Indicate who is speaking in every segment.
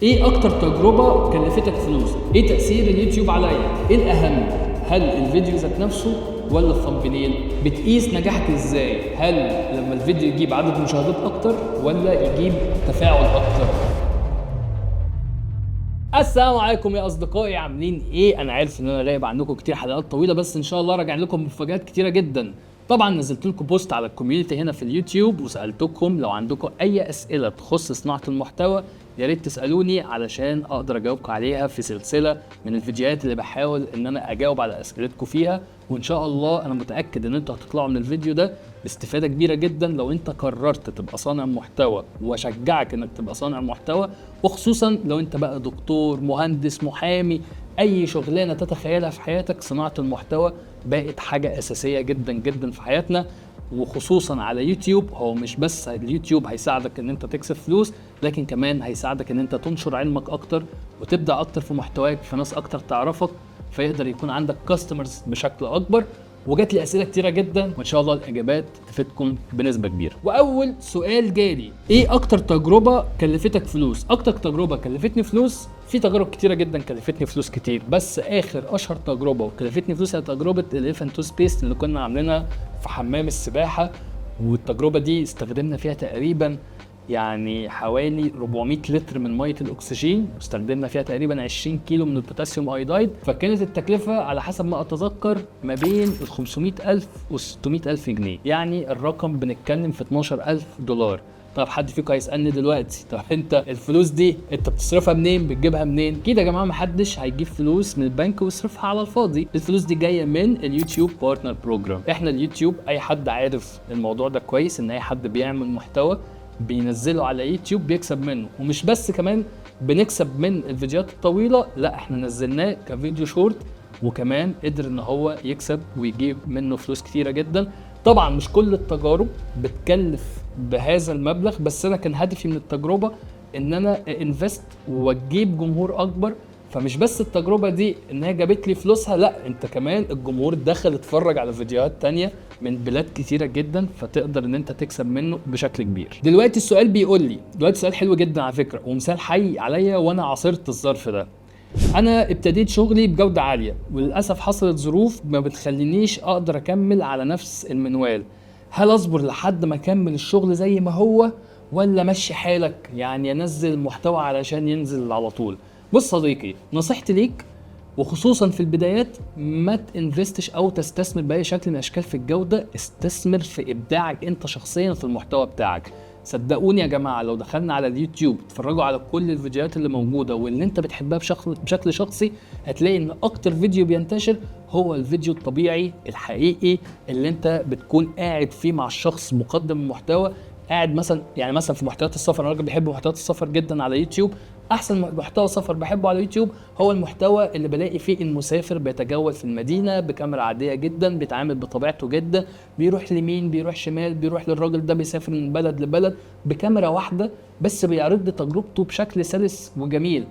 Speaker 1: ايه اكتر تجربة كلفتك فلوس؟ ايه تأثير اليوتيوب عليا؟ ايه الاهم؟ هل الفيديو ذات نفسه ولا ال thumbnail؟ بتقيس نجاحك ازاي؟ هل لما الفيديو يجيب عدد مشاهدات اكتر ولا يجيب تفاعل اكتر؟ السلام عليكم يا اصدقائي، عاملين ايه؟ انا عارف ان انا غايب عنكم كتير حلقات طويلة، بس ان شاء الله راجع لكم مفاجآت كتيرة جدا. طبعا نزلت لكم post على ال community هنا في اليوتيوب وسالتكم لو عندكم اي اسئلة تخص صناعة المحتوى يا ريت تسالوني علشان اقدر اجاوبكم عليها في سلسلة من الفيديوهات اللي بحاول ان انا اجاوب على اسئلتكم فيها. وان شاء الله انا متاكد ان انتوا هتطلعوا من الفيديو ده باستفاده كبيرة جدا لو انت قررت تبقى صانع محتوى، واشجعك انك تبقى صانع محتوى، وخصوصا لو انت بقى دكتور، مهندس، محامي، اي شغلانة تتخيلها في حياتك. صناعة المحتوى بقت حاجة اساسية جدا جدا في حياتنا، وخصوصا على يوتيوب. هو مش بس اليوتيوب هيساعدك ان انت تكسب فلوس، لكن كمان هيساعدك ان انت تنشر علمك اكتر وتبدع اكتر في محتواك، فناس اكتر تعرفك، فيقدر يكون عندك customers بشكل اكبر. وجات لي اسئلة كتيرة جدا، وان شاء الله الاجابات تفيدكم بنسبة كبيرة. واول سؤال جالي: ايه اكتر تجربه كلفتك فلوس؟ اكتر تجربه كلفتني فلوس، في تجارب كتيرة جدا كلفتني فلوس كتير، بس اخر اشهر تجربه وكلفتني فلوس هي تجربه ال elephant toothpaste اللي كنا عاملينها في حمام السباحه. والتجربة دي استخدمنا فيها تقريبا يعني حوالي 400 لتر من مية الاكسجين، واستخدمنا فيها تقريبا 20 كيلو من ال potassium iodide. فكانت التكلفة على حسب ما اتذكر ما بين ال 500 الف و 600 الف جنيه، يعني الرقم بنتكلم في 12 الف دولار. طب حد فيكم هيسالني دلوقتي: طب انت الفلوس دي انت بتصرفها منين؟ بتجيبها منين؟ اكيد يا جماعة محدش هيجيب فلوس من البنك ويصرفها على الفاضي. الفلوس دي جاية من ال YouTube Partner Program. احنا اليوتيوب اي حد عارف الموضوع ده كويس، ان اي حد بيعمل محتوى بينزله على يوتيوب بيكسب منه. ومش بس كمان بنكسب من الفيديوهات الطويله، لا، احنا نزلناه كفيديو شورت وكمان قدر ان هو يكسب ويجيب منه فلوس كتيرة جدا. طبعا مش كل التجارب بتكلف بهذا المبلغ، بس انا كان هدفي من التجربة ان انا invest واجيب جمهور اكبر. فمش بس التجربة دي ان هي جابت لي فلوسها، لا، انت كمان الجمهور دخل اتفرج على فيديوهات تانية من بلاد كتيرة جدا، فتقدر ان انت تكسب منه بشكل كبير. دلوقتي السؤال بيقول لي، دلوقتي سؤال حلو جدا على فكرة ومثال حي عليا وانا عاصرت الظرف ده. انا ابتديت شغلي بجوده عالية وللاسف حصلت ظروف ما بتخلينيش اقدر اكمل على نفس المنوال. هل اصبر لحد ما اكمل الشغل زي ما هو ولا مشي حالك، يعني انزل محتوى علشان ينزل على طول؟ بص صديقي، نصيحتي ليك وخصوصا في البدايات ما ت invest ش او تستثمر باي شكل من الاشكال في الجوده، استثمر في ابداعك انت شخصيا في المحتوى بتاعك. صدقوني يا جماعة لو دخلنا على اليوتيوب اتفرجوا على كل الفيديوهات اللي موجودة واللي انت بتحبها بشكل شخصي، هتلاقي ان اكتر فيديو بينتشر هو الفيديو الطبيعي الحقيقي اللي انت بتكون قاعد فيه مع الشخص مقدم المحتوى، قاعد مثلا، يعني مثلا في محتويات السفر. انا راجل بحب محتويات السفر جدا على يوتيوب. احسن محتوى سفر بحبه على يوتيوب هو المحتوى اللي بلاقي فيه المسافر بيتجول في المدينة بكاميرا عادية جدا، بيتعامل بطبيعته جدا، بيروح لمين، بيروح شمال، بيروح للراجل ده، بيسافر من بلد لبلد بكاميرا واحدة بس، بيعرض لي تجربته بشكل سلس وجميل.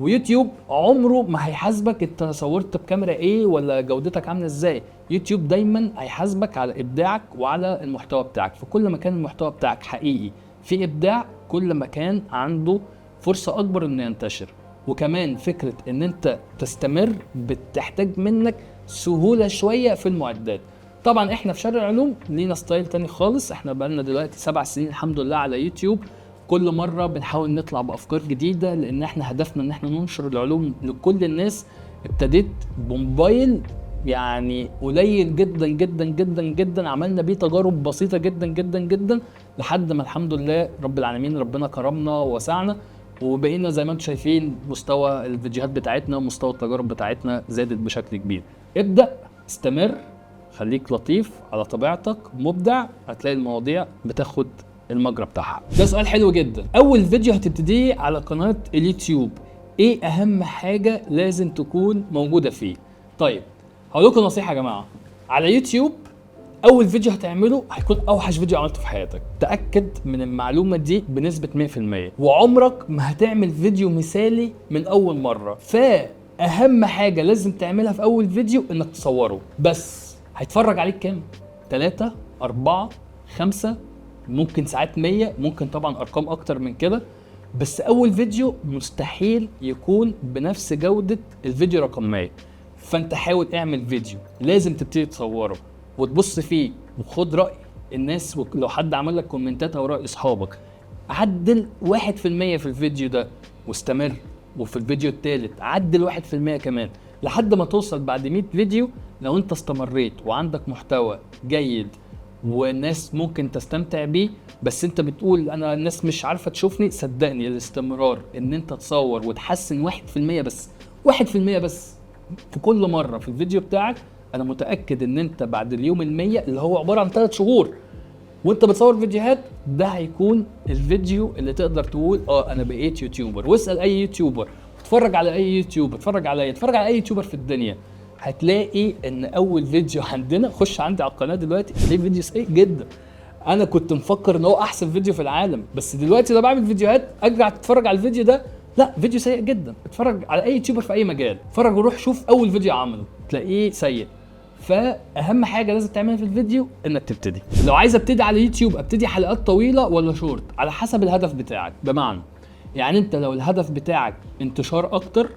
Speaker 1: ويوتيوب عمره ما هيحاسبك انت صورت بكاميرا ايه ولا جودتك عامله ازاي. يوتيوب دايما هيحاسبك على ابداعك وعلى المحتوى بتاعك. فكل ما كان المحتوى بتاعك حقيقي في ابداع، كل ما كان عنده فرصة اكبر انه ينتشر. وكمان فكرة ان انت تستمر بتحتاج منك سهولة شوية في المعدات. طبعا احنا في شرق العلوم لينا style تاني خالص. احنا بقالنا دلوقتي 7 سنين الحمد لله على يوتيوب، كل مرة بنحاول نطلع بأفكار جديدة لأن احنا هدفنا إن احنا ننشر العلوم لكل الناس. ابتديت بموبايل يعني قليل جدا جدا جدا جدا، عملنا بيه تجارب بسيطة جدا جدا جدا، لحد ما الحمد لله رب العالمين ربنا كرمنا ووسعنا وبقينا زي ما انتم شايفين مستوى الفيديوهات بتاعتنا ومستوى التجارب بتاعتنا زادت بشكل كبير. ابدأ، استمر، خليك لطيف على طبيعتك، مبدع، هتلاقي المواضيع بتاخد المجرى بتاعها. ده سؤال حلو جدا. اول فيديو هتبتديه على قناة اليوتيوب، ايه اهم حاجة لازم تكون موجودة فيه؟ طيب هقول لكم نصيحة يا جماعة، على يوتيوب اول فيديو هتعمله هيكون اوحش فيديو عملته في حياتك. تاكد من المعلومة دي بنسبة 100%. وعمرك ما هتعمل فيديو مثالي من اول مره. فاهم حاجة لازم تعملها في اول فيديو انك تصوره بس. هيتفرج عليك كام؟ 3، 4، 5، ممكن ساعات 100، ممكن طبعا ارقام اكتر من كده. بس اول فيديو مستحيل يكون بنفس جوده الفيديو رقم 100. فانت حاول اعمل فيديو، لازم تبتدي تصوره وتبص فيه وخد راي الناس، لو حد عمل لك كومنتات او راي اصحابك عدل 1% في الفيديو ده واستمر، وفي الفيديو الثالث عدل 1% كمان، لحد ما توصل بعد 100 فيديو. لو انت استمريت وعندك محتوى جيد والناس ممكن تستمتع بيه، بس انت بتقول انا الناس مش عارفه تشوفني، صدقني الاستمرار ان انت تصور وتحسن 1% بس، 1% بس في كل مرة في الفيديو بتاعك، انا متاكد ان انت بعد اليوم ال100 اللي هو عبارة عن 3 شهور وانت بتصور فيديوهات، ده هيكون الفيديو اللي تقدر تقول انا بقيت YouTuber. واسال اي YouTuber، اتفرج على اي يوتيوبر، اتفرج عليا، اتفرج على اي YouTuber في الدنيا، هتلاقي ان اول فيديو عندنا، خش عندي على القناة دلوقتي هتلاقي فيديو سيء جدا، انا كنت مفكر ان هو احسن فيديو في العالم، بس دلوقتي لو بعمل فيديوهات ارجع اتفرج على الفيديو ده، لا فيديو سيء جدا. اتفرج على اي YouTuber في اي مجال، اتفرج وروح شوف اول فيديو عمله تلاقيه سيء. فاهم حاجة لازم تعملها في الفيديو انك تبتدي. لو عايز ابتدي على يوتيوب ابتدي حلقات طويلة ولا شورت؟ على حسب الهدف بتاعك. بمعنى يعني انت لو الهدف بتاعك انتشار اكتر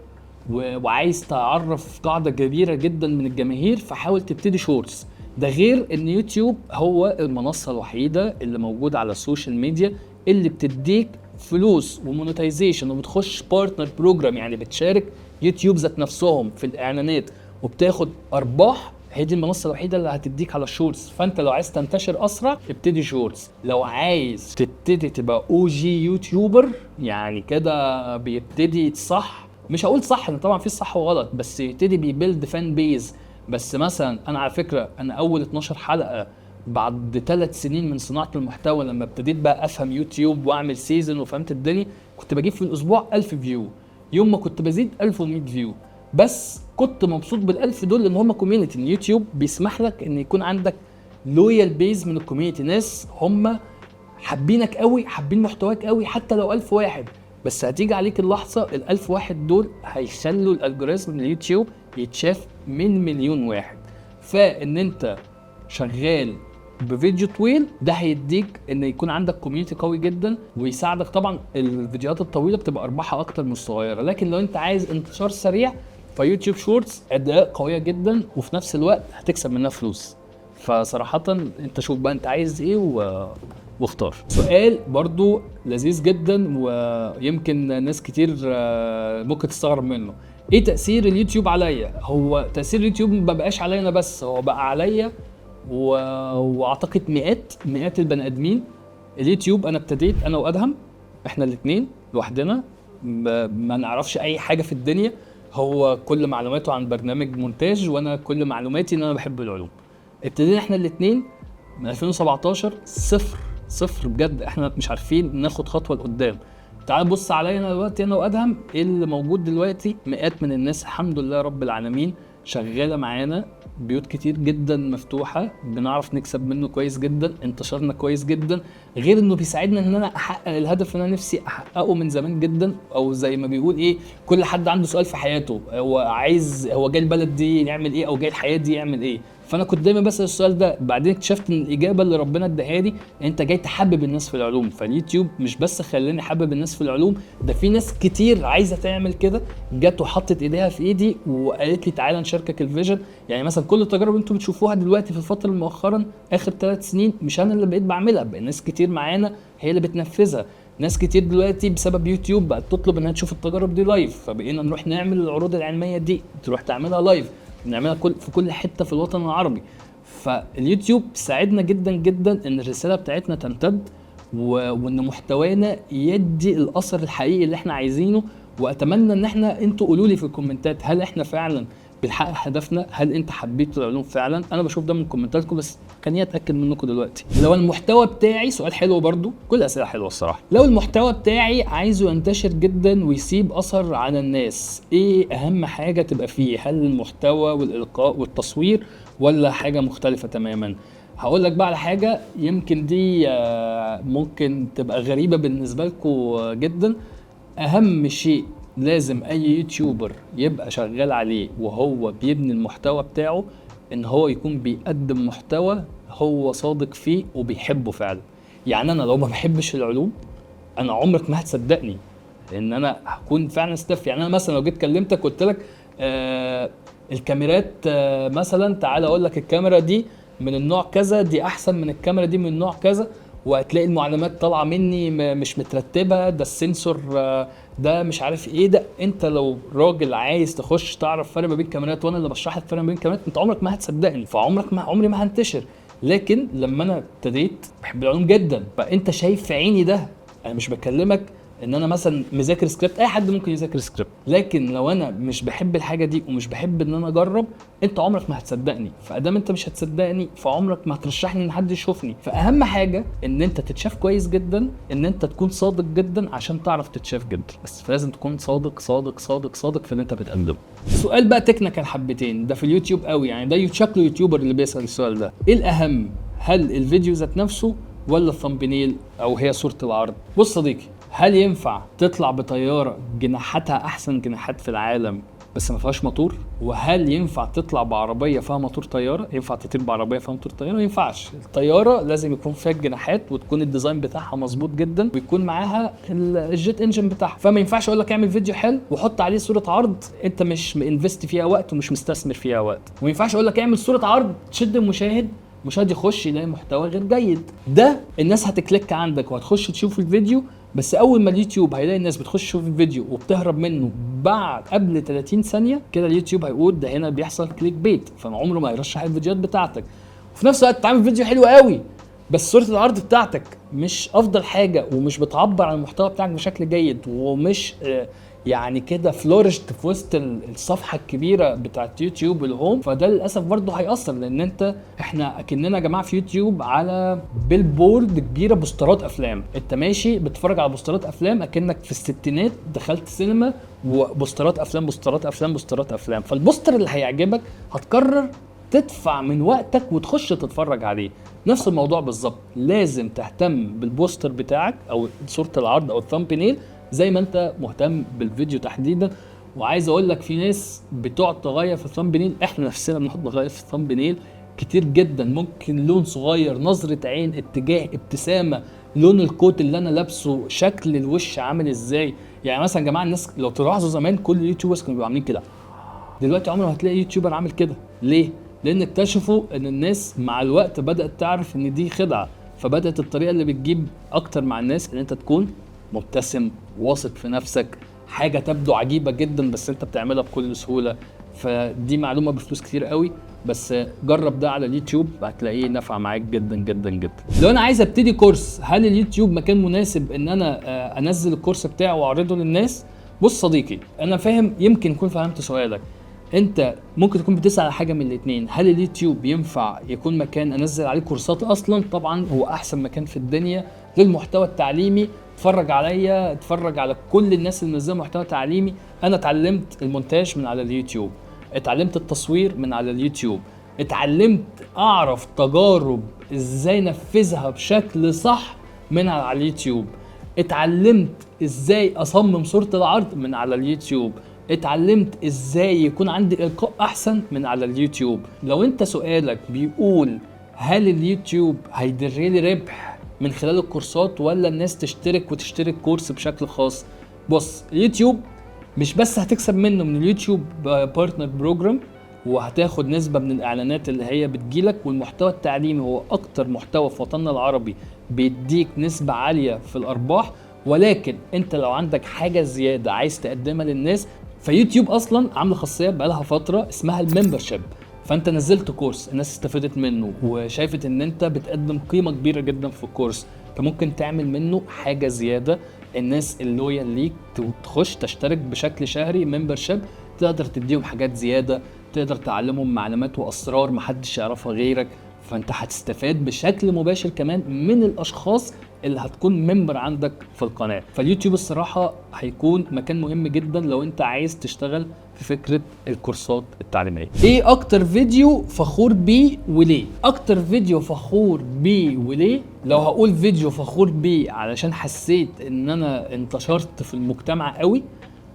Speaker 1: وعايز تعرف قاعدة كبيرة جدا من الجماهير، فحاول تبتدي shorts. ده غير ان يوتيوب هو المنصة الوحيدة اللي موجودة على ال social media اللي بتديك فلوس و monetization، وبتخش partner program، يعني بتشارك يوتيوب ذات نفسهم في الاعلانات وبتاخد ارباح. هي دي المنصة الوحيدة اللي هتديك على ال shorts. فانت لو عايز تنتشر اسرع ابتدي shorts. لو عايز تبتدي تبقى OG YouTuber، يعني كده بيبتدي صح، مش هقول صح لان طبعا في صح وغلط، بس يبتدي بي build fan base. بس مثلا انا على فكرة انا اول 12 حلقة بعد 3 سنين من صناعة المحتوى، لما ابتديت بقى افهم يوتيوب واعمل season وفهمت الدنيا، كنت بجيب في الاسبوع 1000 view، يوم ما كنت بزيد 1100 view، بس كنت مبسوط بال1000 دول لان هم community. اليوتيوب بيسمح لك ان يكون عندك loyal base من ال community، ناس هم حابينك قوي، حابين محتواك قوي، حتى لو 1000 واحد، بس هتيجي عليك اللحظة ال1000 واحد دول هيخلوا ال algorithm اليوتيوب يتشاف من 1,000,000 واحد. فان انت شغال بفيديو طويل ده هيديك ان يكون عندك community قوي جدا ويساعدك. طبعا الفيديوهات الطويلة بتبقى ارباحها اكتر من الصغيرة، لكن لو انت عايز انتشار سريع فيوتيوب shorts اداء قوية جدا وفي نفس الوقت هتكسب منها فلوس. فصراحة انت شوف بقى انت عايز ايه واختار. سؤال برضو لذيذ جدا ويمكن ناس كتير ممكن تستغرب منه، ايه تأثير اليوتيوب عليا؟ هو تأثير اليوتيوب ما بقاش عليا انا بس، هو بقى عليا واعتقد مئات البني ادمين. اليوتيوب انا ابتديت انا وادهم، احنا الاثنين لوحدنا، ما نعرفش اي حاجة في الدنيا، هو كل معلوماته عن برنامج مونتاج وانا كل معلوماتي ان انا بحب العلوم. ابتدينا احنا الاثنين من 2017 صفر بجد، احنا مش عارفين ناخد خطوة لقدام. تعال بص علينا دلوقتي انا وادهم ايه اللي موجود دلوقتي، مئات من الناس الحمد لله رب العالمين شغالة معانا، بيوت كتير جدا مفتوحة، بنعرف نكسب منه كويس جدا، انتشرنا كويس جدا، غير انه بيساعدنا ان انا احقق الهدف اللي انا نفسي احققه من زمان جدا. او زي ما بيقول ايه، كل حد عنده سؤال في حياته، هو عايز، هو جاي البلد دي يعمل ايه، او جاي الحياة دي يعمل ايه. فانا كنت دايما بسال السؤال ده، بعدين اكتشفت ان الاجابة اللي ربنا اداها لي انت جاي تحبب الناس في العلوم. فاليوتيوب مش بس خلاني احبب الناس في العلوم، ده في ناس كتير عايزه تعمل كده، جت وحطت ايديها في ايدي وقالت لي تعالى نشاركك ال vision. يعني مثلا كل التجارب اللي انتم بتشوفوها دلوقتي في الفترة مؤخرا اخر 3 سنين مش انا اللي بقيت بعملها، بقى ناس كتير معانا هي اللي بتنفذها. ناس كتير دلوقتي بسبب يوتيوب بقت تطلب انها تشوف التجارب دي live، فبقينا نروح نعمل العروض العلمية دي، تروح تعملها live، بنعملها في كل حتة في الوطن العربي. فاليوتيوب ساعدنا جدا جدا ان الرسالة بتاعتنا تمتد وان محتوانا يدي الاثر الحقيقي اللي احنا عايزينه. واتمنى ان احنا، انتوا قولوا لي في الكومنتات هل احنا فعلا بنحقق هدفنا؟ هل انت حبيت العلوم فعلا؟ انا بشوف ده من كومنتاتكم، بس خليني اتاكد منكم دلوقتي. لو المحتوى بتاعي، سؤال حلو برضو، كل اسئلة حلوة الصراحة. لو المحتوى بتاعي عايزه ينتشر جدا ويسيب اثر على الناس، ايه اهم حاجة تبقى فيه؟ هل المحتوى والالقاء والتصوير ولا حاجة مختلفة تماما؟ هقول لك بقى على حاجة يمكن دي ممكن تبقى غريبة بالنسبة لكم جدا. اهم شيء لازم اي YouTuber يبقى شغال عليه وهو بيبني المحتوى بتاعه، ان هو يكون بيقدم محتوى هو صادق فيه وبيحبه فعلا. يعني انا لو ما بحبش العلوم، انا عمرك ما هتصدقني. ان انا هكون فعلا stiff. يعني انا مثلا لو جيت كلمتك قلت لك الكاميرات، مثلا تعالى اقول لك الكاميرا دي من النوع كذا، دي احسن من الكاميرا دي من النوع كذا، وهتلاقي المعلومات طالعه مني مش مترتبه، ده ال sensor، ده مش عارف ايه ده. انت لو راجل عايز تخش تعرف فرق ما بين الكاميرات وانا اللي بشرح لك فرق ما بين الكاميرات، انت عمرك ما هتصدقني، فعمرك ما عمري ما هنتشر. لكن لما انا ابتديت بحب العلوم جدا، فانت شايف في عيني ده، انا مش بكلمك ان انا مثلا مذاكر سكريبت، اي حد ممكن يذاكر سكريبت، لكن لو انا مش بحب الحاجة دي ومش بحب ان انا اجرب، انت عمرك ما هتصدقني. فادام انت مش هتصدقني فعمرك ما هترشحني ان حد يشوفني. فاهم حاجة؟ ان انت تتشاف كويس جدا، ان انت تكون صادق جدا عشان تعرف تتشاف جدا، بس فلازم تكون صادق صادق صادق صادق في اللي انت بتقدمه. سؤال بقى technical حبتين، ده في اليوتيوب قوي، يعني ده شكله YouTuber اللي بيسال السؤال ده. ايه الاهم، هل الفيديو ذات نفسه ولا ال thumbnail او هي صوره العرض؟ بص صديقي، هل ينفع تطلع بطيارة جناحاتها احسن جناحات في العالم بس ما فيهاش موتور؟ وهل ينفع تطلع بعربيه فيها موتور طيارة؟ ينفع تطير بعربيه فيها موتور طيارة؟ ما ينفعش. الطيارة لازم يكون فيها الجناحات وتكون ال design بتاعها مظبوط جدا ويكون معاها ال jet engine بتاعها. فما ينفعش اقول لك اعمل فيديو حلو وحط عليه صوره عرض انت مش invest فيها وقت ومش مستثمر فيها وقت، وما ينفعش اقول لك اعمل صوره عرض تشد المشاهد، مشاهد يخش يلاقي محتوى غير جيد. ده الناس هت click عندك وهتخش تشوف الفيديو، بس اول ما اليوتيوب هيلاقي الناس بتخش تشوف الفيديو وبتهرب منه بعد قبل 30 ثانية كده، اليوتيوب هيقول ده هنا بيحصل click bait، فعمره ما هيرشح الفيديوهات بتاعتك. وفي نفس الوقت تعمل فيديو حلو قوي بس صوره العرض بتاعتك مش افضل حاجة ومش بتعبر عن المحتوى بتاعك بشكل جيد ومش يعني كده flourished في وسط الصفحة الكبيرة بتاعت يوتيوب ال home، فده للاسف برضه هيأثر. لان احنا اكننا يا جماعة في يوتيوب على billboard كبيرة بوسترات افلام، انت ماشي بتتفرج على بوسترات افلام اكنك في الستينات دخلت سينما وبوسترات افلام بوسترات افلام بوسترات افلام. فالبوستر اللي هيعجبك هتقرر تدفع من وقتك وتخش تتفرج عليه. نفس الموضوع بالظبط، لازم تهتم بالبوستر بتاعك او صورة العرض او ال thumbnail زي ما انت مهتم بالفيديو تحديدا. وعايز اقول لك في ناس بتقعد تغير في ال thumbnail، احنا نفسنا بنقعد نغير في ال thumbnail كتير جدا، ممكن لون صغير، نظرة عين، اتجاه، ابتسامة، لون ال coat اللي انا لابسه، شكل الوش عامل ازاي. يعني مثلا يا جماعة الناس لو تلاحظوا زمان كل ال YouTubers كانوا بيبقوا عاملين كده، دلوقتي عمر ما هتلاقي YouTuber عامل كده. ليه؟ لان اكتشفوا ان الناس مع الوقت بدات تعرف ان دي خدعه، فبدات الطريقة اللي بتجيب اكتر مع الناس ان انت تكون مبتسم، واثق في نفسك، حاجة تبدو عجيبة جدا بس انت بتعملها بكل سهولة. فدي معلومة بفلوس كتير قوي، بس جرب ده على اليوتيوب هتلاقيه نفع معاك جدا جدا جدا. لو انا عايز ابتدي كورس، هل اليوتيوب مكان مناسب ان انا انزل الكورس بتاعي واعرضه للناس؟ بص صديقي، انا فاهم، يمكن يكون فهمت سؤالك. انت ممكن تكون بتسأل على حاجة من الاثنين، هل اليوتيوب ينفع يكون مكان انزل عليه كورسات اصلا؟ طبعا هو احسن مكان في الدنيا للمحتوى التعليمي. اتفرج عليا، اتفرج على كل الناس اللي منزله محتوى تعليمي. انا اتعلمت المونتاج من على اليوتيوب، اتعلمت التصوير من على اليوتيوب، اتعلمت اعرف تجارب ازاي نفذها بشكل صح من على اليوتيوب، اتعلمت ازاي اصمم صورة العرض من على اليوتيوب، اتعلمت ازاي يكون عندي القاء احسن من على اليوتيوب. لو انت سؤالك بيقول هل اليوتيوب هيدر لي ربح من خلال الكورسات ولا الناس تشترك وتشتري الكورس بشكل خاص، بص اليوتيوب مش بس هتكسب منه من اليوتيوب partner program وهتاخد نسبة من الإعلانات اللي هي بتجيلك، والمحتوى التعليمي هو أكتر محتوى في وطننا العربي بيديك نسبة عالية في الأرباح، ولكن أنت لو عندك حاجة زيادة عايز تقدمها للناس، فيوتيوب أصلا عاملة خاصية بقالها فترة اسمها ال membership. فأنت نزلت كورس الناس استفادت منه وشايفت إن أنت بتقدم قيمة كبيرة جدا في الكورس، أنت ممكن تعمل منه حاجة زيادة، الناس ال loyal ليك تخش تشترك بشكل شهري membership، تقدر تديهم حاجات زيادة، تقدر تعلمهم معلومات وأسرار محدش يعرفها غيرك، فأنت هتستفاد بشكل مباشر كمان من الأشخاص اللي هتكون member عندك في القناة. فاليوتيوب الصراحة هيكون مكان مهم جدا لو انت عايز تشتغل في فكرة الكورسات التعليمية. ايه اكتر فيديو فخور بيه وليه؟ اكتر فيديو فخور بيه وليه؟ لو هقول فيديو فخور بيه علشان حسيت ان انا انتشرت في المجتمع قوي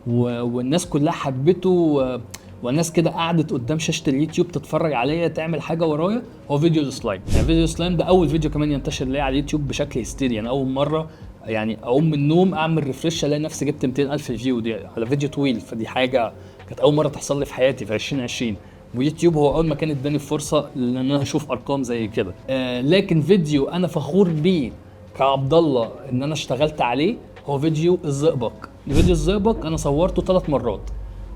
Speaker 1: والناس كلها حبته والناس كده قعدت قدام شاشة اليوتيوب تتفرج عليا تعمل حاجة ورايا، هو فيديو السلايم. يعني فيديو السلايم ده اول فيديو كمان ينتشر ليا على اليوتيوب بشكل هستيري، يعني اول مرة يعني اقوم من النوم اعمل refresh الاقي نفسي جبت 200,000 view دي على فيديو طويل. فدي حاجة كانت اول مرة تحصل لي في حياتي في 2020، ويوتيوب هو اول ما كان اداني الفرصة ان انا اشوف ارقام زي كده. لكن فيديو انا فخور بيه كعبد الله ان انا اشتغلت عليه هو فيديو الزئبق. فيديو الزئبق انا صورته 3 مرات،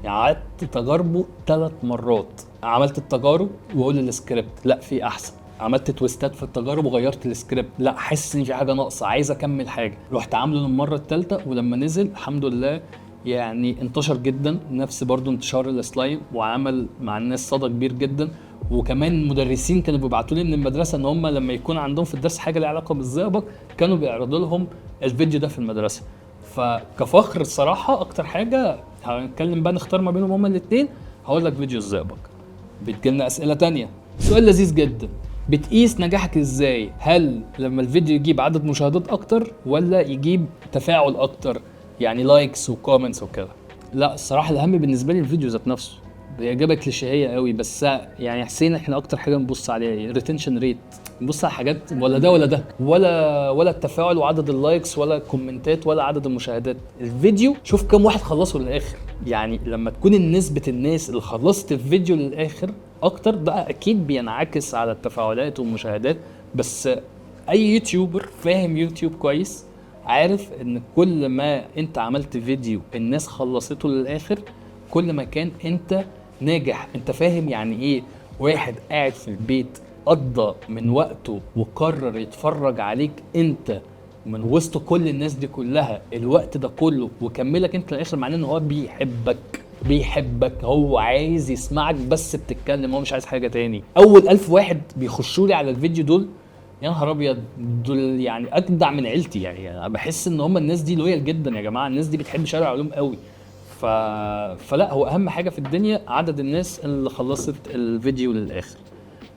Speaker 1: يعني قعدت تجاربه 3 مرات. عملت التجارب واقول للسكريبت لا في احسن، عملت twist ات في التجارب وغيرت السكريبت، لا حاسس ان في حاجة ناقصه، عايز اكمل حاجة، رحت عامله للمرة الثالثة، ولما نزل الحمد لله يعني انتشر جدا، نفس برضو انتشار السلايم، وعمل مع الناس صدى كبير جدا. وكمان المدرسين كانوا بيبعتوا لي من المدرسة ان هم لما يكون عندهم في الدرس حاجة ليها علاقة بالزئبق كانوا بيعرضوا لهم الفيديو ده في المدرسة. فكفخر الصراحة اكتر حاجة هنتكلم بقى نختار ما بينهم هما الاثنين، هقول لك فيديو الزئبق. بتجيلنا اسئلة تانية، سؤال لذيذ جدا، بتقيس نجاحك ازاي؟ هل لما الفيديو يجيب عدد مشاهدات اكتر ولا يجيب تفاعل اكتر، يعني likes و comments وكده؟ لا الصراحة الاهم بالنسبة لي الفيديو ذات نفسه. هي اجابه كليشيهيه قوي، بس يعني حسين احنا اكتر حاجة بنبص عليها ايه؟ retention rate. نبص على حاجات ولا ده ولا ده، ولا التفاعل وعدد ال likes ولا ال comment ات ولا عدد المشاهدات. الفيديو شوف كم واحد خلصه للاخر، يعني لما تكون نسبه الناس اللي خلصت الفيديو للاخر اكتر، ده اكيد بينعكس على التفاعلات والمشاهدات. بس اي YouTuber فاهم يوتيوب كويس عارف ان كل ما انت عملت فيديو الناس خلصته للاخر كل ما كان انت ناجح. انت فاهم يعني ايه واحد قاعد في البيت قضى من وقته وقرر يتفرج عليك انت من وسط كل الناس دي كلها الوقت ده كله وكملك انت للاخر، معناه ان هو بيحبك، بيحبك، هو عايز يسمعك بس بتتكلم، هو مش عايز حاجة تاني. اول 1000 واحد بيخشوا لي على الفيديو دول يا نهار ابيض، دول يعني اجدع من عيلتي، يعني انا بحس ان هم الناس دي loyal جدا يا جماعة، الناس دي بتحب شارع علوم قوي. فلا هو اهم حاجة في الدنيا عدد الناس اللي خلصت الفيديو للاخر،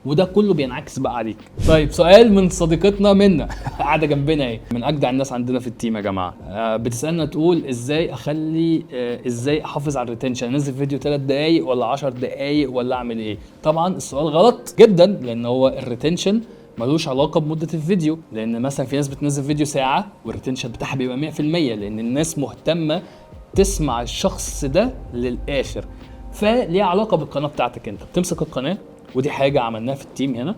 Speaker 1: وده كله بينعكس بقى عليك. طيب سؤال من صديقتنا منا قاعدة جنبنا اهي، من اجدع الناس عندنا في ال team يا جماعة. بتسالنا تقول ازاي اخلي ازاي احافظ على ال retention، انزل فيديو 3 دقائق ولا 10 دقائق ولا اعمل ايه؟ طبعا السؤال غلط جدا، لان هو ال retention ملوش علاقة بمدة الفيديو، لان مثلا في ناس بتنزل فيديو ساعة وال retention بتاعها بيبقى 100%، لان الناس مهتمة تسمع الشخص ده للاخر. فليه علاقة بالقناة بتاعتك، انت بتمسك القناة، ودي حاجة عملناها في ال team هنا.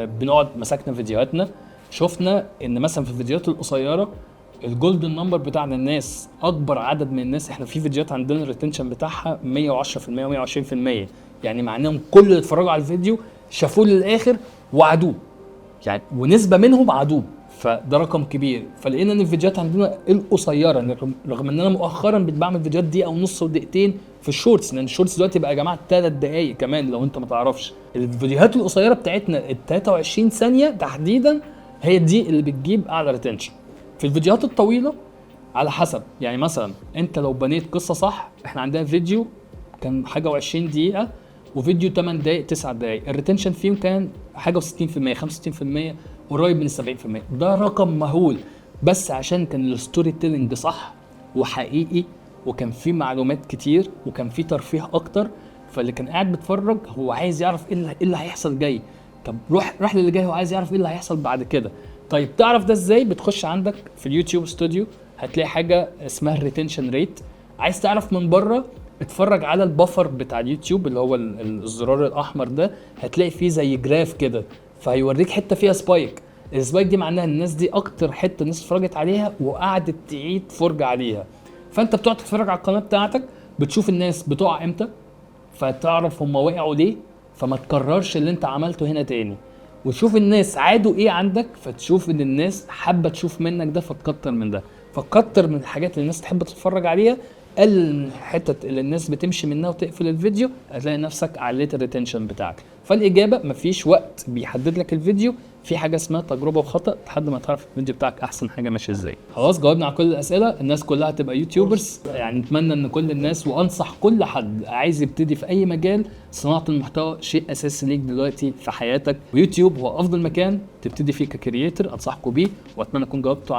Speaker 1: بنقعد مسكنا فيديوهاتنا، شفنا ان مثلا في الفيديوهات القصيرة ال golden number بتاعنا الناس اكبر عدد من الناس، احنا في فيديوهات عندنا ال retention بتاعها 110% و120%، يعني معناهم كل اللي اتفرجوا على الفيديو شافوه للاخر وعدوه، يعني ونسبه منهم عدوه، فده رقم كبير. فلقينا ان الفيديوهات عندنا القصيرة، رغم ان انا مؤخرا بعمل فيديوهات دقيقة ونص ودقيقتين في ال shorts، لان ال shorts دلوقتي بقى يا جماعة 3 دقائق كمان لو انت ما تعرفش. الفيديوهات القصيرة بتاعتنا ال 23 ثانية تحديدا هي دي اللي بتجيب اعلى retention. في الفيديوهات الطويلة على حسب، يعني مثلا انت لو بنيت قصة صح، احنا عندنا فيديو كان حاجة و20 دقيقة وفيديو 8 دقائق 9 دقائق، ال retention فيهم كان حاجة و60%، 65%، قريب من 70%، ده رقم مهول، بس عشان كان ال storytelling صح وحقيقي وكان فيه معلومات كتير وكان فيه ترفيه اكتر، فاللي كان قاعد بيتفرج هو عايز يعرف ايه اللي هيحصل جاي، طب روح للي جاي، هو عايز يعرف ايه اللي هيحصل بعد كده. طيب تعرف ده ازاي؟ بتخش عندك في اليوتيوب ستوديو هتلاقي حاجة اسمها ال retention rate. عايز تعرف من بره اتفرج على ال buffer بتاع اليوتيوب اللي هو الزرار الاحمر ده، هتلاقي فيه زي graph كده، فهيوريك حتة فيها spike. ال spike دي معناها الناس دي اكتر حتة الناس اتفرجت عليها وقعدت تعيد فرجه عليها. فانت بتقعد تتفرج على القناة بتاعتك، بتشوف الناس بتقع امتى، فتعرف هم وقعوا ليه، فما تكررش اللي انت عملته هنا تاني، وتشوف الناس عادوا ايه عندك، فتشوف ان الناس حابة تشوف منك ده فتكتر من ده، فتكتر من الحاجات اللي الناس تحب تتفرج عليها، قلل من الحتت اللي الناس بتمشي منها وتقفل الفيديو، هتلاقي نفسك عليت ال retention بتاعك. فالاجابه مفيش وقت بيحدد لك الفيديو، في حاجة اسمها تجربه وخطا لحد ما تعرف الفيديو بتاعك احسن حاجة ماشية ازاي. خلاص جاوبنا على كل الاسئلة، الناس كلها هتبقى YouTubers، يعني نتمنى ان كل الناس، وانصح كل حد عايز يبتدي في اي مجال، صناعة المحتوى شيء اساسي ليك دلوقتي في حياتك، ويوتيوب هو افضل مكان تبتدي فيه ك creator، انصحكم بيه، واتمنى اكون جاوبت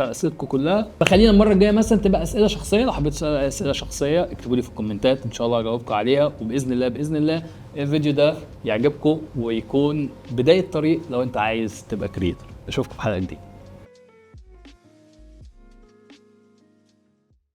Speaker 1: على اسئلتكم كلها. فخلينا المرة الجاية مثلا تبقى اسئلة شخصية، لو حبيتوا تسالوا اسئلة شخصية اكتبوا لي في الكومنتات ان شاء الله اجاوبكم عليها، وباذن الله باذن الله الفيديو ده يعجبكم ويكون بداية طريق لو انت عايز تبقى creator. اشوفكم في حلقة جديدة.